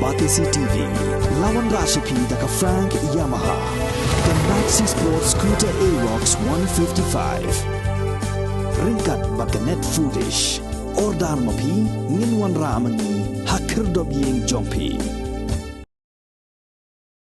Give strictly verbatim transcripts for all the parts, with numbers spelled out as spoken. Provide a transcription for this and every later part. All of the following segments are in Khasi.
Batesi T V, la wanrah sha phi da ka Frank Yamaha, ka Maxi Sport Scooter Aerox one fifty-five. Ryngkat bad ka Net Foodish. Order ma phi, ngin wanrah ma ngi ha khyrdop ïing jong phi.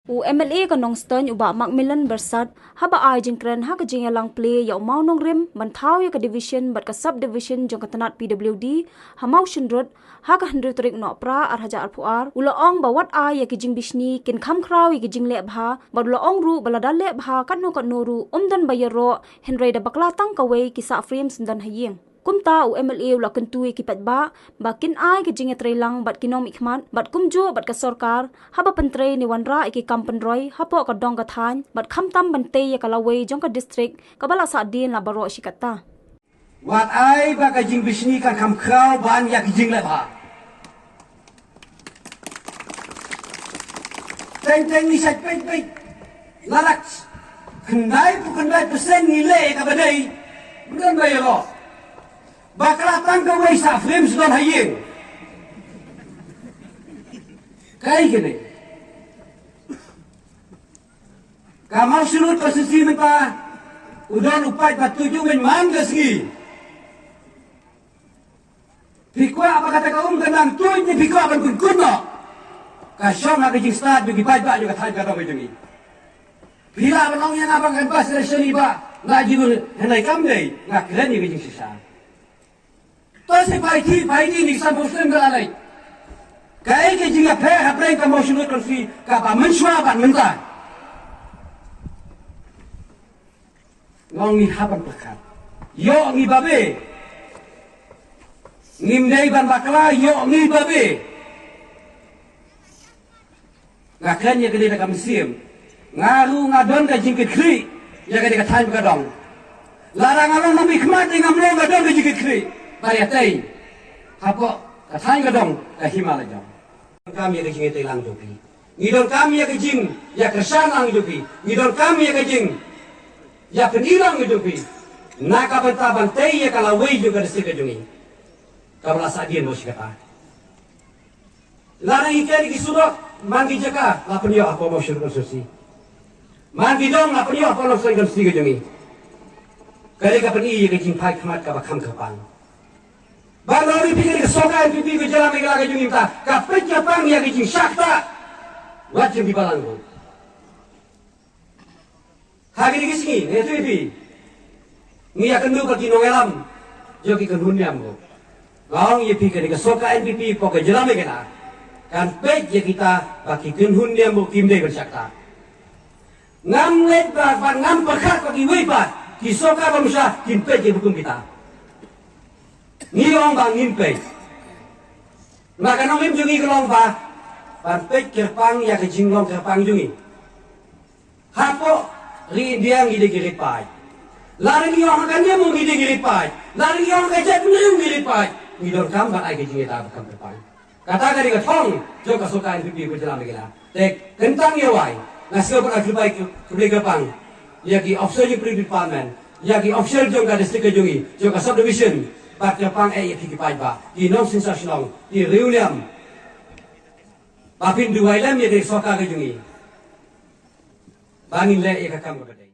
U M L A ka Nongstoiñ u Bah Macmillan Byrsat, haba ai jingkren ha ka jingïalang plie ïa u mawnongrim ban thaw ïa ka division bad ka sub division jong ka tnat P W D ha Mawshynrut ha ka hynriew tarik Nohprah ar hajar arphew ar, u la ong ba wat ai ïa ki jingbishni kin kham khraw ïa ki jingleh bha, bad u la ong ruh ba lada leh bha katno katno ruh ym don ba ïaroh, hynrei da bakla tang kawei ki sah frame syndon ha ïing. Kumta u M L A u la kyntu ïa ki paidbah ba kin ai ka jingïatreilang bad ki nongmihkhmat bad kumjuh bad ka sorkar haba pyntrei ne wanrah ïa ki kam pynroi hapoh ka dong ka thaiñ bad khamtam ban tei ïa ka lawei jong ka district kaba la sahdien la baroh shi katta. Wat ai ba ka jingbishni kan kham khraw ban ïa ki jingleh bha. Teng teng ngi shait peit peit. Larak. Khyndai phew khyndai persen ngi leh kaba dei. Ym don ba ïaroh. Bakla tang kawei sah frame syndon ha ïing. Kaei kane? Ka Mawshynrut constituency mynta u don u paid ba tuid u mynman ka sngi. Phi kwah ba kata ka um ka nang tuid ne phi kwah ban kun kun noh? Ka shong ha ka jingstad jong ki paidbah jong ka thaiñ ka dong ka jong ngi. Phi lah ban ong ïa nga ba ngan bas election i Bah, la jingul hynrei kam dei, nga kren ïa ka jingshisha. To se pai ti, pai ti ni san phew snem ka la leit. Kaei ka jingïapher hapdeng ka Mawshynrut constituency kaba mynshuwa bad mynta? Nga ong ngi hap ban pyrkhat. Ïoh ngi babe. Ngim dei ban bakla, ïoh ngi babe. Nga kren ïa kane da ka mynsiem. Nga ruh nga don ka jingkitkhlieh ïa kane ka thaiñ ba ka dong. Lada nga long nongmihkhmat ne ngam long, nga don ka jingkitkhlieh ban ïatei hapoh ka thaiñ ka dong ka hima la jong. Kam ïa ka jingïatei lang jong phi. Ngi donkam ïa ka jingïakyrshan lang jong phi. Ngi donkam ïa ka jingïapyni lang jong phi. Na ka bynta ban tei ïa ka lawei jong ka district ka jong ngi. Kaba la sahdien baroh shi katta. Lada ngi kren ki surok, man ki jaka la pynïoh hapoh Mawshynrut constituency. Man ki dong la pynïoh hapoh Nongstoiñ constituency ka jong ngi. Ka dei ka pyni ïa ka jingphai khmat kaba kham kyrpang. Ba ngi ïohi phi ka sorkar N P P ka jylla Meghalaya ka jong ngi mynta ka peit ka pang ïa ka jingshah ktah. Wat jong ki balang ruh. Ha kine ki sngi ngi ïathuh ïa phi. Ngi ïakynduh bad ki nongïalam jong ki kynhun niam ruh. Nga ong ïa phi ka dei ka sorkar N P P hapoh ka jylla Meghalaya kan peit ïa kita ba ki kynhun niam ruh kim dei ban shah ktah. Ngam ngeit ba, ba ngam pyrkhat ba kiwei pat ki sorkar ba mynshwa kin peit ïa ba kum kita. Ngi ong ba ngin peit. Na ka nongrim jong ngi ka long ba ban peit kyrpang ïa ka jinglong kyrpang jong ngi. Hapoh ri India ngi dei ki rit paid. Lada ngi ong ha ka niam ngi dei ki rit paid. Lada ngi ong ha ka jaitbynriew ngi rit paid. Ngi donkam ban ai ka jingïada ba kham kyrpang. Kata ka dei ka thong jong ka sorkar N P P ka jylla Meghalaya. Te kyntang ïa wai nga sngewbha ban ai khublei, khublei kyrpang ïa ki officer jong ka police department, ïa ki official jong ka district ka jong ngi, jong ka subdivision, bad kyrpang eh ïa phi ki paidbah, ki nongsynshar shnong, ki riewniam. Ba phin duwai lem ïa ka sorkar ka jong ngi ba ngin leh ïa ka kam kaba dei.